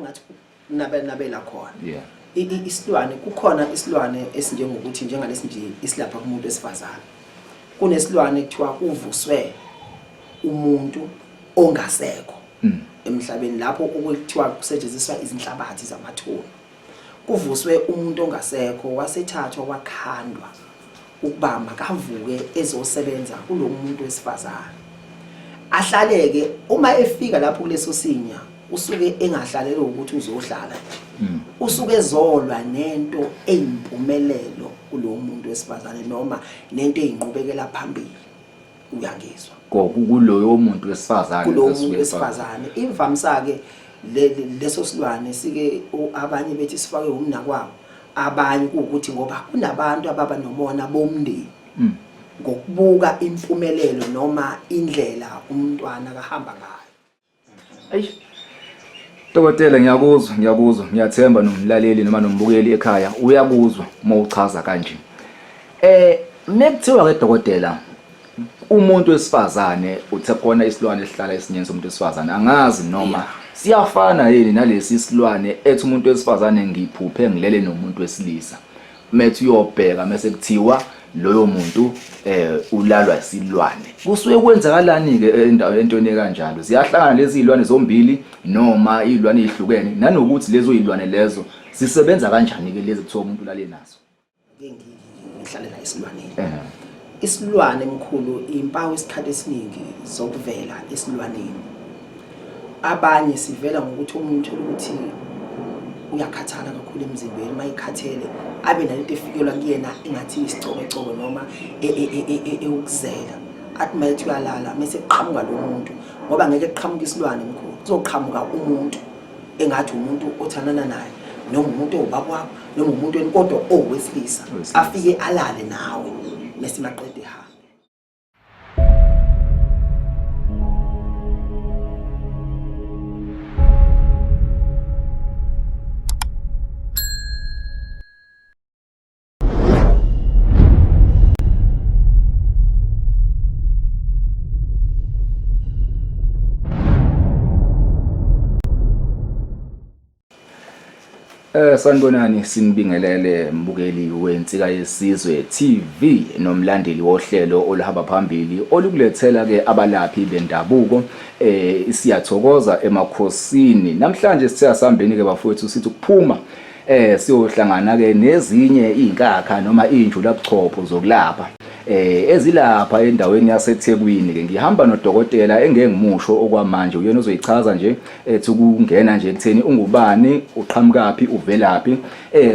engathi nabela khona. Yeah. Isilwane, kukhona isilwane esinjengokuthi njengalesi nje isilapha kumuntu wesifazane. Kunesilwane kuthiwa kuvuswe umuntu ongasekho emhlabeni, lapho okuthiwa kusetshenziswa izinhlabathi zamathuna. Kuvuswe umuntu ongasekho wasethathwa wakhandwa ukuba makavuke ezosebenza kulo muntu wesifazane. Ahlaleke uma efika lapho kuleso sinya, usuke engahlalele ukuthi uzohlala nje. Usuke ezolwa nento eyimpumelelo kulo muntu wesifazane noma nento eyinqubekela phambili. Uyangizwa? Kuloyo muntu wesifazane. Kulowo muntu wesifazane. Imvamisa-ke leso silwane sike abanye bethi sifake umnakwabo, abanye kuwukuthi ngoba kunabantu ababa nomona bomndeni ngokubuka impumelelo noma indlela umntwana akahamba ngayo. Eish. Dokotela, ngiyakuzwa, ngiyakuzwa. Ngiyathemba nomlaleli noma nombukeli ekhaya uyakuzwa uma uchaza kanje. Mekuthiwa ke dokotela, umuntu wesifazane uthe kona isilwane esihlala esinyeni somuntu wesifazane, angazi noma siyafana yini nalesi silwane ethi umuntu wesifazane ngiphuphe ngilele nomuntu wesilisa. Methi uyobheka mase kuthiwa loyo muntu ulalwa isilwane. Kusuke kwenzakalani ke endaweni entweni kanjalo? Ziyahlangana lezi zilwane zombili noma izilwane ezihlukene, nanokuthi lezo zilwane lezo zisebenza kanjani ke lezi kuthiwa umuntu ulale nazo? Ke ngihlale la esilwaneni. Isilwane mkhulu, impawu isikhathi esiningi zokuvela esilwaneni. Abanye sivela ngokuthi umuntu uthola ukuthi uyakhathala kakhulu emzimbeni, uma ekhathele abe nalento efikelwa kuyena engathi isicobecoko noma ewukuzela, athi uma ethi uyalala mese kuqhamuka lo muntu, ngoba ngeke kuqhamuke isilwane mkhulu, kuzoqhamuka umuntu engathi umuntu othandana naye noma umuntu owubaba wakho noma umuntu weni, kodwa owesilisa, afike alale nawe mese maqede ehambe. Sanibonani, sinibingelele mbukeli weNsika Yesizwe TV nomlandeli wohlelo oluhamba phambili olukulethela ke abalaphi bendabuko. Siyathokoza emakhosini. Namhlanje sithe asambeni ke bafowethu, sithi ukuphuma siyohlangana ke nezinye izinkakha noma injulabuchopho zokulapha ezilapha endaweni yaseThekwini ke. Ngihamba nodokotela engeke ngimusho okwamanje, uyena ozoyichaza nje ethi ukungena nje ekutheni ungubani, uqhamukaphi, uvelaphi,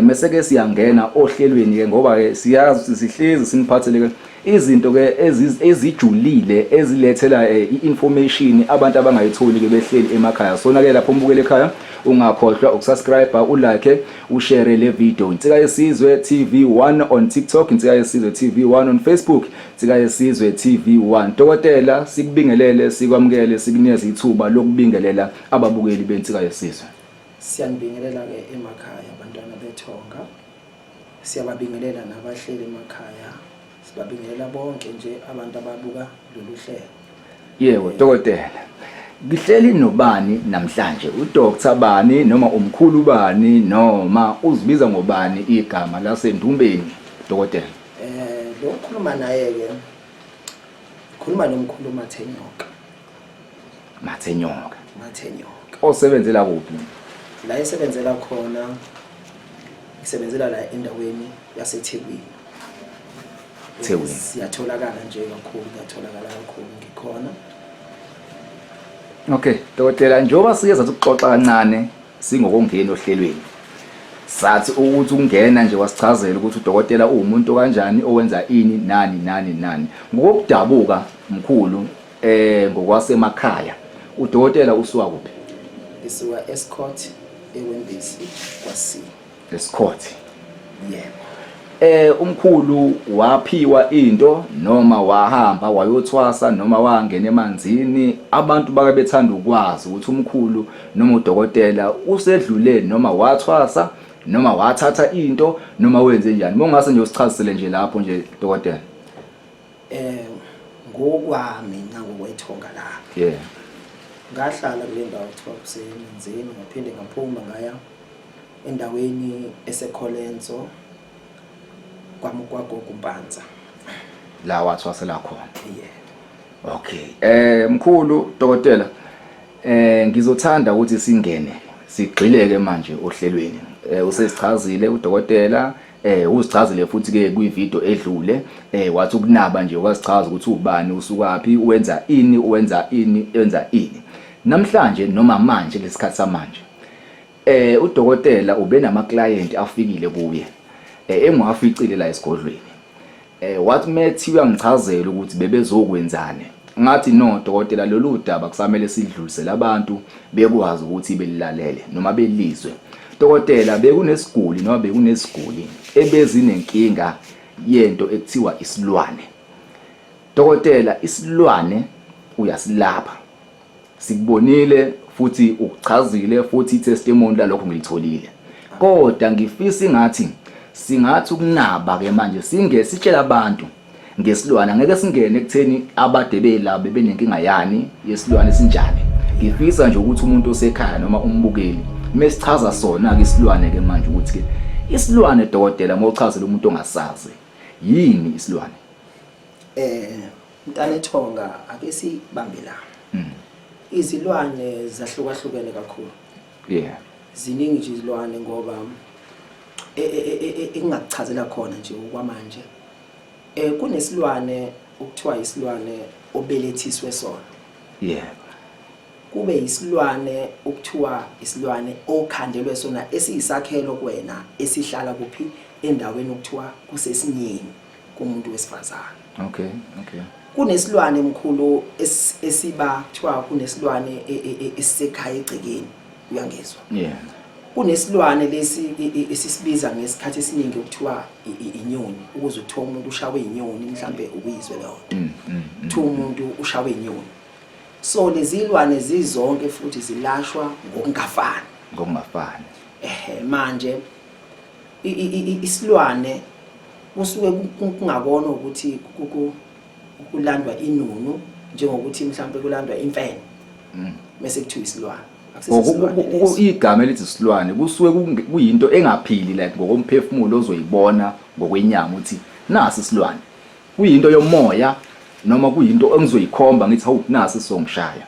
mese ke siyangena ohlelweni ke, ngoba ke siyazi ukuthi sihlezi siniphathele ke izinto ke ezijulile ezilethela i-information abantu abangayitholi ke behleli emakhaya. Sona ke lapho umbukele ekhaya, ungakhohlwa ukusubscribe, ulike, ushare le video. Insika Yesizwe TV 1 on TikTok, Insika Yesizwe TV 1 on Facebook, Insika Yesizwe TV 1. Dokotela, sikubingelele, sikwamukele, sikunikeze ithuba lokubingelela ababukeli beNsika Yesizwe. Siyanibingelela ke emakhaya abantwana bethonga, siyababingelela nabahleli emakhaya, sibabingelela bonke nje abantu ababuka lolu hlelo. Yebo dokotela, ngihleli nobani namhlanje? UDr bani noma umkhulu bani noma uzibiza ngobani igama lasendumbeni dokotela? Lo okhuluma naye ke, khuluma nomkhulu Mathenyoka. Mathenyoka. Mathenyoka. Osebenzela kuphi? La esebenzela khona, ngisebenzela la endaweni yaseThekwini. Thekwini. Siyatholakala nje kakhulu, ngiyatholakala kakhulu ngikhona. Okay, dokotela, njengoba sike sathi ukuxoxa kancane singokongena ohlelweni, sathi ukuthi ungena nje wasichazela ukuthi udokotela uwumuntu kanjani, owenza ini nani nani nani. Ngokudabuka mkhulu, ngokwasemakhaya, udokotela usuka kuphi? Ngisuka Estcourt eWembezi kwa-C. Estcourt. Yebo. Umkhulu waphiwa into noma wahamba wayothwasa noma wangena emanzini? Abantu bake bethanda ukwazi ukuthi umkhulu noma udokotela usedlule noma wathwasa noma wathatha into noma wenze njani. Mongase nje usichazisele nje lapho nje dokotela. Ngokwami nangokwethonga la. Ngahlala kule ndawo kuthiwa kuseManzini, ngaphinde ngaphuma ngaya endaweni eseKholenso kwaGogo Mpanza. La wathwasela khona. Yebo. Okay. Mkhulu dokotela, ngizothanda ukuthi singene sigxileke manje ohlelweni. Usesichazile udokotela, uzichazile futhi ke kwi video edlule, wathi ukunaba nje wazichaza ukuthi ubani, usukaphi, wenza ini, wenza ini, wenza ini. Namhlanje noma manje lesikhathi samanje, udokotela ube nama client afikile kuye, engiwaficile la esigodlweni. Wathi methi uyangichazela ukuthi bebezokwenzani. Ngathi no dokotela, lolu daba kusamele sidlulisele abantu bekwazi ukuthi belilalele noma belizwe. Dokotela, bekunesiguli noma bekunesiguli ebezinenkinga yento ekuthiwa isilwane. Dokotela, isilwane uyasilapha. Sikubonile futhi ukuchazile futhi i-testimony lalokho ngilitholile. Kodwa ngifisa ingathi singathi ukunaba ke manje, singe sitshela abantu ngesilwane. Angeke singene ekutheni abade bela bebenenkinga yani yesilwane esinjani. Ngifisa nje ukuthi umuntu osekhaya noma umbukeli mesichaza sona ke isilwane ke manje, ukuthi ke isilwane, dokotela, mawuchazela umuntu ongasazi, yini isilwane? Mntanethonga, ake sibambe la. Izilwane zahlukahlukene kakhulu. Ziningi nje izilwane, ngoba engingakuchazela khona nje okwamanje, kunesilwane okuthiwa isilwane obelethiswe sona. Kube isilwane okuthiwa isilwane okhandelwe sona, esiyisakhelo kuwena, esihlala kuphi, endaweni okuthiwa kusesinyeni kumuntu wesifazane. Okay. Kunesilwane, mkhulu, esiba kuthiwa kunesilwane esisekhaya egcekeni, uyangizwa? Yeah. Kunesilwane lesi esisibiza ngesikhathi esiningi okuthiwa inyoni, ukuze kuthiwa umuntu ushawe inyoni, mhlambe ukuyizwe leyo nto. Kuthiwa umuntu ushawe inyoni. So lezi zilwane zizonke futhi zilashwa ngokungafani. Ngokungafani. Ehe, manje isilwane kusuke kungakona ukuthi kulandwa inunu, njengokuthi mhlawumbe kulandwa imfene bese kuthiwa isilwane. Akusiso isilwane leso. Igama elithi isilwane kusuke kuyinto engaphili, like ngokomphefumulo ozoyibona ngokwenyama ukuthi nasi isilwane. Kuyinto yomoya noma kuyinto engizoyikhomba ngithi hawu, nasi sizongishaya?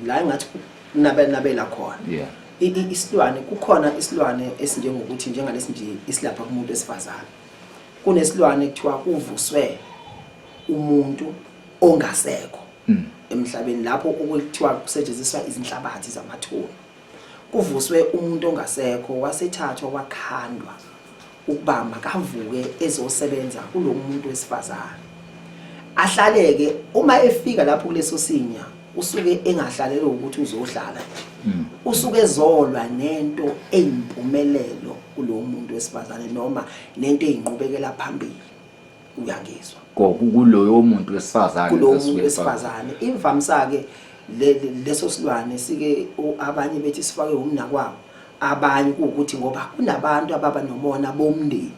La engathi nabela khona. Isilwane, kukhona isilwane esinjengokuthi njengalesi nje isilapha kumuntu wesifazane. Kunesilwane kuthiwa kuvuswe umuntu ongasekho emhlabeni, lapho okuthiwa kusetshenziswa izinhlabathi zamathuna. Kuvuswe umuntu ongasekho, wasethathwa wakhandwa ukuba makavuke ezosebenza kulo muntu wesifazane. Ahlaleke, uma efika lapho kuleso sinya, usuke engahlalele ukuthi uzohlala nje, usuke ezolwa nento eyimpumelelo kulo muntu wesifazane noma nento eyinqubekela phambili, uyangizwa? Kuloyo muntu wesifazane. Kulowo muntu wesifazane. Imvamisa ke leso silwane sike abanye bethi sifake umnakwabo, abanye kuwukuthi ngoba kunabantu ababa nomona bomndeni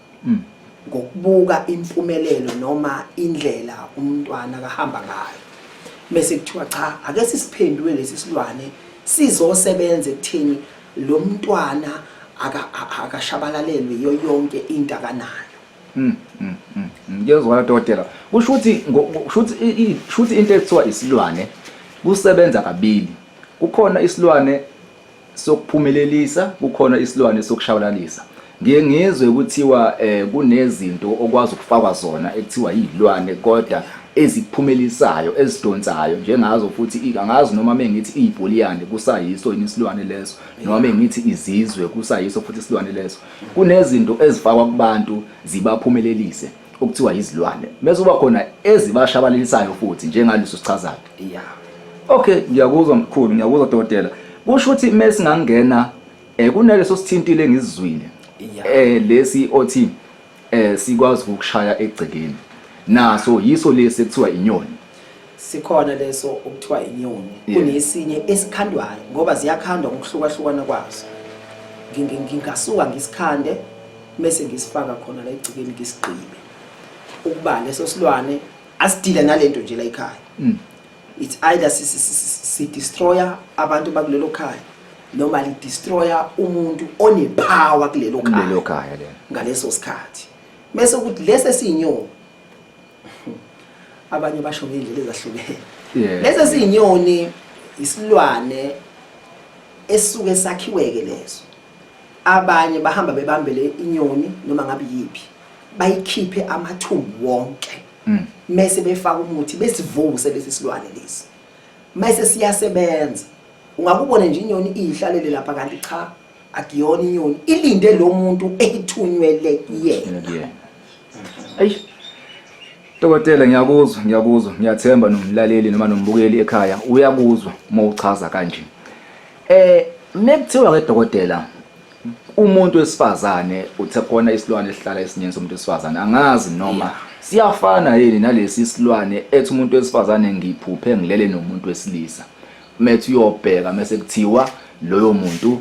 ngokubuka impumelelo noma indlela umntwana kahamba ngayo, bese kuthiwa cha, ake sisiphendule lesi silwane sizosebenza ekutheni lo mntwana akashabalalelwe iyo yonke into akanayo. Ngiyezwakala dokotela. Kusho ukuthi into ekuthiwa isilwane kusebenza kabili. Kukhona isilwane sokuphumelelisa, kukhona isilwane sokushabalalisa. Ngiye ngizwe kuthiwa kunezinto okwazi ukufakwa zona ekuthiwa yilwane, kodwa ezikuphumelisayo, ezidonsayo njengazo futhi. Angazi noma mengithi ibholiyane kusayiso yini isilwane leso, noma mengithi izizwe kusayiso futhi isilwane leso. Kunezinto ezifakwa kubantu zibaphumelelise okuthiwa izilwane, bese kuba khona ezibashabalalisayo futhi njengaleso sichazayo. Okay, ngiyakuzwa mkhulu, ngiyakuzwa dokotela. Kusho ukuthi mesingangena kunaleso sithintile engizizwile, lesi othi sikwazi ukukushaya egcekeni, naso yiso lesi ekuthiwa inyoni? Sikhona leso okuthiwa inyoni. Kunesinye esikhandwayo, ngoba ziyakhandwa ngokuhlukahlukana kwazo. Ngingasuka ngisikhande bese ngisifaka khona la egcekeni, ngisigqibe ukuba leso silwane asidile nalento nje la ekhaya. It's either si destroyer abantu bakulelo khaya noma li destroyer umuntu onepower kulelo khaya. Kulelo khaya lelo. Ngaleso sikhathi. Mase ukuthi lesi esiyinyoni abanye basho ngey'ndlela ezahlukene. Lesi esiyinyoni isilwane esisuke sakhiweke leso. Abanye bahamba bebambele inyoni noma ngabe yiphi bayikhiphe amathumbu wonke. Mese befaka umuthi besivuse lesi silwane lesi. Mase siyasebenza. Ungakubona nje inyoni ihlalele lapha kanti cha akuyona inyoni ilinde lo muntu eyithunywele yena. Kuyena. Eish. Dokotela ngiyakuzwa, ngiyakuzwa. Ngiyathemba nomlaleli noma nombukeli ekhaya uyakuzwa uma uchaza kanje. Mekuthiwa ke dokotela umuntu wesifazane uthe khona isilwane esihlala esinyeni somuntu wesifazane angazi noma siyafana yini nalesi silwane ethi umuntu wesifazane ngiphuphe ngilele nomuntu wesilisa methi uyobheka mase kuthiwa loyo muntu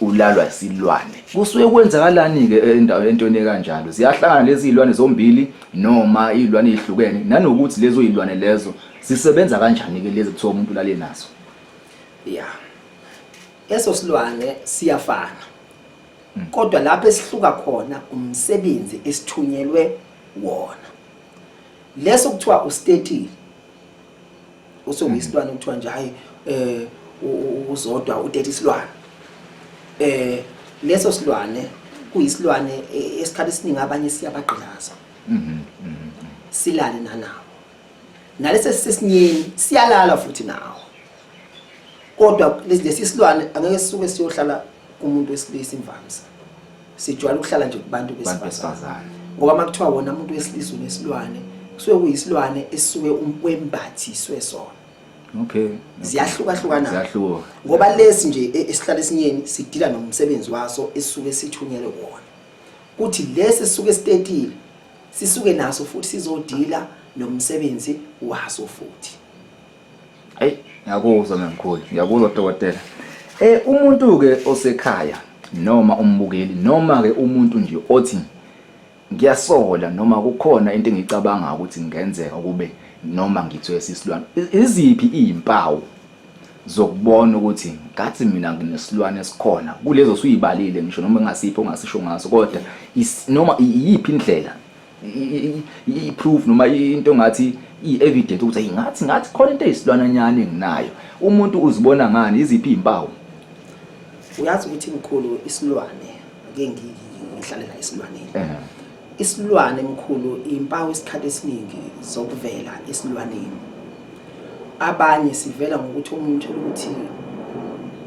ulalwa isilwane. Kusuke kwenzakalani ke endaweni entweni kanjalo? Ziyahlangana lezi zilwane zombili noma izilwane ezihlukene, nanokuthi lezo zilwane lezo zisebenza kanjani ke lezi kuthiwa umuntu ulale nazo? Yeah. Eso silwane siyafana. Kodwa lapho esihluka khona umsebenzi esithunyelwe wona. Leso kuthiwa ustetile. Usukuyisilwane kuthiwa nje hayi uzodwa uthethe isilwane. Leso silwane kuyisilwane esikhathi esiningi abanye siyabagqilaza. Silale nanawo. Nalesi sesinyeni siyalala futhi nawo. Kodwa lesi silwane angeke sisuke siyohlala kumuntu wesilisa imvamisa. Sijwayele ukuhlala nje kubantu besifazane. Ngoba makuthiwa wona umuntu wesilisa unesilwane, kusuke kuyisilwane esisuke umkwembathiswe sona. Okay. Ziyahlukahlukana. Ziyahluka. Ngoba lesi nje esihlala esinyeni sidila nomsebenzi waso esisuke sithunyelwe wona. Kuthi lesi esisuke sitetile sisuke naso futhi sizodila nomsebenzi waso futhi. Ayi, ngiyakuzwa memkhulu, ngiyakuzwa dokotela. Umuntu ke osekhaya noma umbukeli noma ke umuntu nje othi ngiyasola noma kukhona into engicabanga ukuthi kungenzeka kube noma ngithwese isilwane. Iziphi izimpawu zokubona ukuthi ngathi mina nginesilwane esikhona kulezo osuyibalile ngisho noma engasipho ongasisho ngaso kodwa noma iyiphi indlela i-proof noma into ngathi i-evidence ukuthi hey ngathi ngathi khona into eyisilwananyana enginayo. Umuntu uzibona ngani, iziphi izimpawu? Uyazi ukuthi mkhulu isilwane ake ngihlale la esilwaneni. Isilwane mkhulu impawu isikhathi esiningi zokuvela esilwaneni. Abanye sivela ngokuthi umuntu uthola ukuthi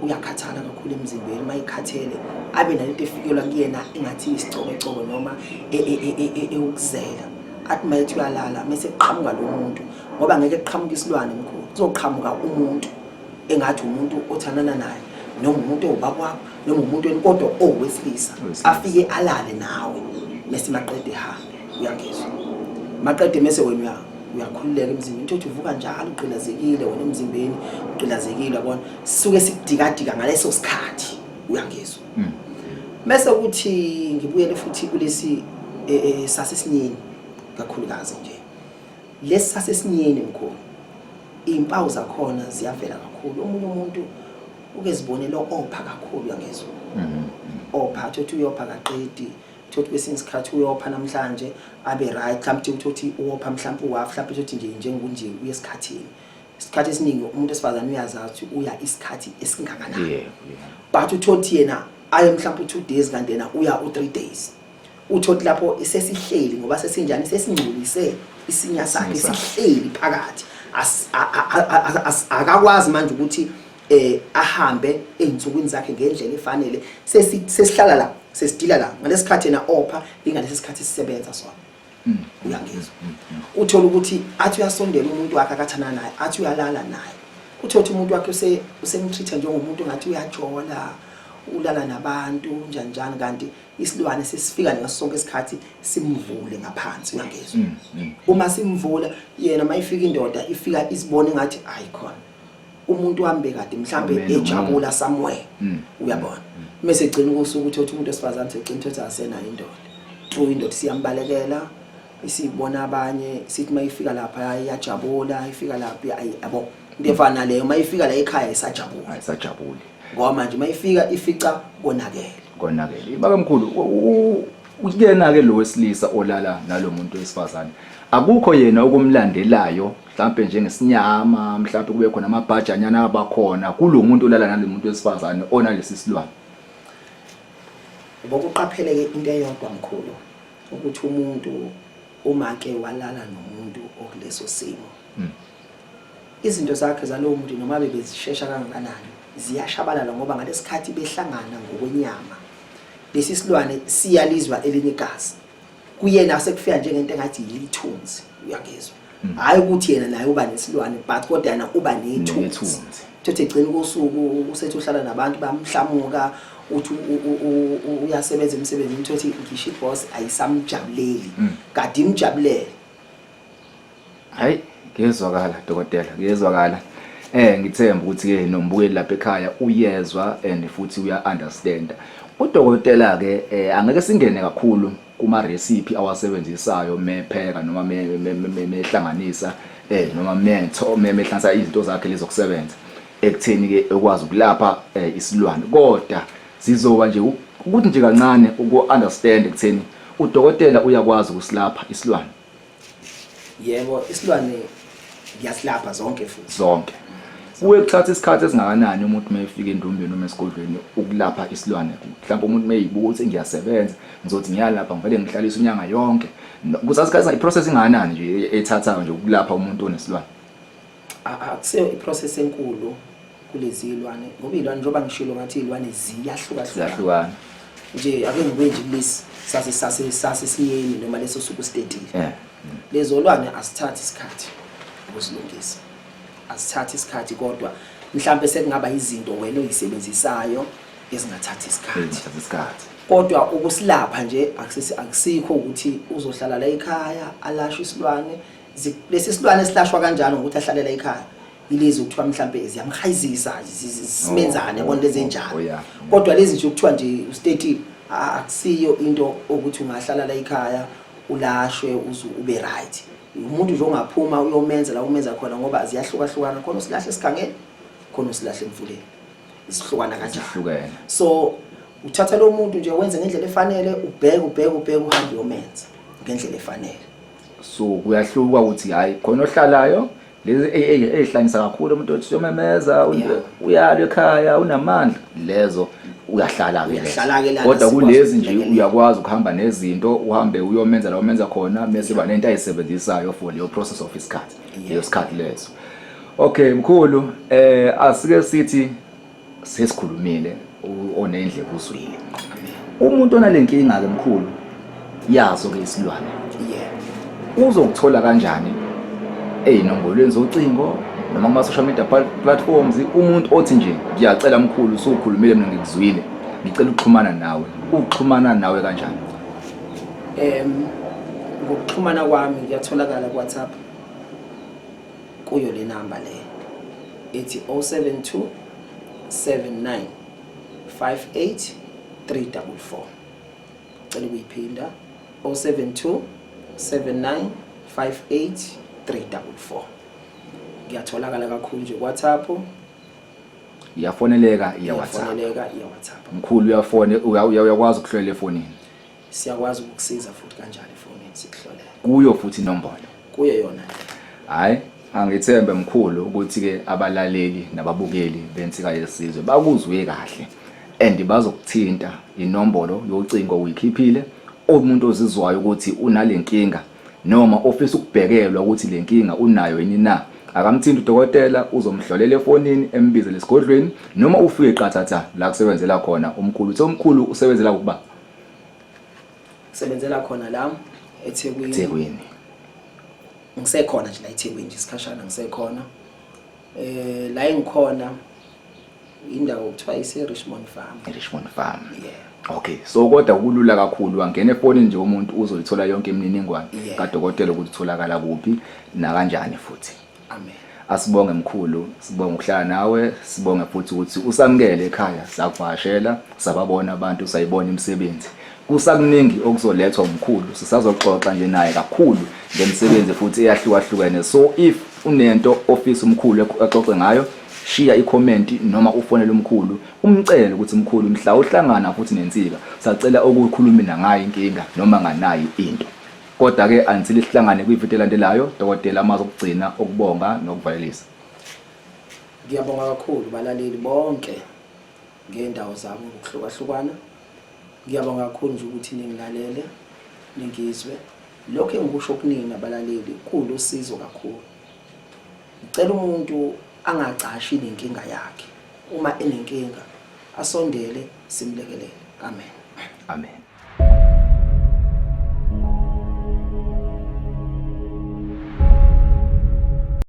uyakhathala kakhulu emzimbeni, uma ekhathele abe nalento efikelwa kuyena engathi isicobecoko noma ewukuzela. Athi uma ethi uyalala mese kuqhamuka lo muntu, ngoba ngeke kuqhamuke isilwane mkhulu, kuzoqhamuka umuntu engathi umuntu othandana naye noma umuntu owubaba wakho noma umuntu wenu kodwa owesilisa, afike alale nawe mese maqede ehambe. Uyangizwa? Maqede mese wena uyakhululeka emzimbeni, uthi uvuka njalo ugqilazekile wena emzimbeni, ugqilazekile yabona, sisuke sikudikadika ngaleso sikhathi. Uyangizwa? Mese kuthi ngibuyele futhi kulesi sasesinyeni kakhulukazi nje. Lesi sasesinyeni mkhulu, izimpawu zakhona ziyavela kakhulu. Omunye umuntu uke zibonele opha kakhulu, uyangizwa? Opha uthi uyopha kaqedi, uthi kwesinye isikhathi uyopha namhlanje abe right, mhlawumbe uthi uwopha mhlawumbe uwafu, mhlawumbe uthi nje njengokunje uye esikhathini. Isikhathi esiningi umuntu wesifazane uyazazi ukuthi uya isikhathi esingakanani. But uthothi yena aye mhlawumbe u2 days kanti yena uya u3 days. Uthothi lapho sesihleli ngoba sesinjani, sesingcolise isinya sakhe sihleli phakathi. Akakwazi manje ukuthi ahambe ezinsukwini zakhe ngendlela efanele. Sesihlala la, sesidila la ngalesikhathi yena opha, ingalesi sikhathi sisebenza sona. Uyangizwa? Uthola ukuthi athi uyasondela umuntu wakhe akathana naye, athi uyalala naye, uthola ukuthi umuntu wakhe usemtreat njengomuntu ngathi uyajola, ulala nabantu njani njani, kanti isilwane sesifika ngaso sonke isikhathi simvule ngaphansi. Uyangizwa? Uma simvula yena, mayifika indoda ifika isibone ngathi ayi khona umuntu wami kade mhlambe ejabula somewhere. Uyabona? Mase egcina ukusuka uthi umuntu wesifazane segcina ukuthi asenayo indoda, true indoda siyambalekela. Isibona abanye sithi mayifika lapha iyajabula, ifika lapha yabo, into efana naleyo. Mayifika la ekhaya isajabula. Ayisajabuli. Ngoba manje mayifika ifica konakele. Konakele. Baba mkhulu, uyena ke lo wesilisa olala nalomuntu wesifazane, akukho yena okumlandelayo mhlambe njengesinyama, mhlambe kube khona amabhajanyana abakhona kulo muntu olala nalomuntu wesifazane onalesi silwane? Ngokuqapheleke into eyodwa mkhulu, ukuthi umuntu uma ke walala nomuntu okuleso simo, izinto zakhe zalowo muntu noma bebezishesha kangakanani ziyashabalala, ngoba ngalesikhathi behlangana ngokwenyama lesi silwane siyalizwa elinye igazi kuyena, sekufika njengento engathi yilithunzi, uyangizwa? Hhayi ukuthi yena naye uba nesilwane, but kodwa yena uba nethunzi. Nethunzi. Thothi egcina kosuku usethi uhlala nabantu bamhlamuka, uthi uyasebenza emsebenzini, thothi ngisho iboss ayisamjabuleli kade imjabulele. Hayi, kuyezwakala dokotela, kuyezwakala. Ngithemba ukuthi ke nombukeli lapha ekhaya uyezwa and futhi uya understand. Udokotela ke angeke singene kakhulu kuma recipe awasebenzisayo mepheka noma mehlanganisa noma metho mehlanganisa izinto zakhe lezokusebenza ekutheni ke ekwazi ukulapha isilwane, kodwa sizoba nje ukuthi nje kancane uku understand ekutheni udokotela uyakwazi ukusilapha isilwane. Yebo, isilwane ngiyasilapha zonke futhi. Zonke. Kuye kuthatha isikhathi esingakanani umuntu uma efika endumbeni noma esigodlweni ukulapha isilwane? Mhlawumbe umuntu uma eyibuka ukuthi ngiyasebenza, ngizothi ngiyalapha ngivele ngihlalise inyanga yonke. Kuthatha isikhathi, i-process ingakanani nje ethathayo nje ukulapha umuntu onesilwane? Akusiyo i-process enkulu kulezi zilwane, ngoba iy'lwane, njengoba ngishilo ngathi iy'lwane ziyahlukahlukana. Ziyahlukana. Nje ake ngibuye nje kulesi sase sase sasesinyeni noma leso suku sitetile. Lezo lwane asithathi isikhathi ukuzilungisa, asithathi isikhathi, kodwa mhlambe sekungaba izinto wena oyisebenzisayo ezingathathi isikhathi. Ezithatha isikhathi. Kodwa ukusilapha nje akusikho ukuthi uzohlala la ekhaya alashwe isilwane. Lesi silwane silashwa kanjalo ngokuthi ahlale la ekhaya, ilezi okuthiwa mhlambe ziyamhayizisa, simenzane, yabona, lezi enjalo. Kodwa lezi nje okuthiwa nje ustate, akusiyo into ukuthi ungahlala la ekhaya ulashwe uze ube right. Umuntu nje ongaphuma uyomenza la umenza khona, ngoba ziyahlukahlukana, khona usilahle esigangeni, khona usilahle emfuleni, zihlukana kanjalo. Zihlukene. So uthatha lo muntu nje wenze ngendlela efanele, ubheke ubheke ubheke, uhambe uyomenza ngendlela efanele. So kuyahluka ukuthi hayi khona ohlalayo lezi ezihlanyisa kakhulu, umuntu othi uyomemeza, uyalwa ekhaya, unamandla, lezo uyahlala ke lezo. Uyahlala-ke lana, Kodwa sikwazi kulezi nje ukulekelela. Uyakwazi ukuhamba nezinto, uhambe uyomenza la umenza khona, mase ba nento ayisebenzisayo for leyo process of isikhathi, leyo sikhathi leso. Okay mkhulu, asike sithi sesikhulumile, onendlebe uzwile. Umuntu onalenkinga ke mkhulu yazo ke isilwane uzokuthola kanjani eyinombolweni zocingo noma kuma social media platforms? Umuntu othi nje ngiyacela mkhulu, usukhulumile, mina ngikuzwile, ngicela ukuxhumana nawe, uxhumana nawe kanjani? Ngokuxhumana kwami ngiyatholakala ku WhatsApp kuyo le number le ethi 072 79 58 344. Cela ukuyiphinda, 072 79 58 344. Ngiyatholakala kakhulu nje ku WhatsApp. Iyafoneleka iya WhatsApp? Iyafoneleka iya WhatsApp. Mkhulu, uyafone, uyakwazi ukuhlolela efonini? Siyakwazi ukukusiza futhi kanjalo efonini, sikuhlolele. Kuyo futhi inombolo? Kuyo yona. Hayi, angithembe mkhulu ukuthi ke abalaleli nababukeli beNsika Yesizwe bakuzwe kahle and bazokuthinta. Inombolo yocingo uyikhiphile. Umuntu ozizwayo ukuthi unalenkinga noma ofisa ukubhekelwa ukuthi lenkinga unayo yini na, akamthinta udokotela, uzomhlolela efonini, embize lesigodlweni noma ufike qathatha la kusebenzela khona umkhulu. Uthe umkhulu usebenzela ukuba Sebenzela khona la eThekwini. eThekwini. Ngisekhona nje la eThekwini nje isikhashana, ngisekhona la engikhona, indawo kuthiwa ise Richmond Farm. eRichmond Farm. Yeah. Okay, so kodwa kulula kakhulu, angena efonini nje umuntu uzoyithola yonke imininingwane kadokotela ukuthi utholakala kuphi nakanjani futhi. Amen. Asibonge mkhulu, sibonge ukuhlala nawe, sibonge futhi ukuthi usamukele ekhaya, sakuvakashela, sababona abantu, sayibona imisebenzi. Kusakuningi okuzolethwa umkhulu, sisazoxoxa nje naye kakhulu ngemisebenzi futhi eyahlukahlukene. So if unento ofisa umkhulu axoxe ngayo, shiya ikhomenti noma ufonele umkhulu umcele ukuthi mkhulu mhla uhlangana futhi nensika sacela ukukhuluma nangayo inkinga noma nganayi into. Kodwa ke until sihlangane kwividiyo elandelayo, dokotela amazwi okugcina okubonga nokuvalelisa. Ngiyabonga kakhulu balaleli bonke ngezindawo zabo ngokuhlukahlukana. Ngiyabonga kakhulu nje ukuthi ningilalele, ningizwe. Lokho engikusho kunina balaleli kuwusizo kakhulu. Ngicela umuntu angacashi nenkinga yakhe. Uma enenkinga asondele simlekelele. Amen. Amen.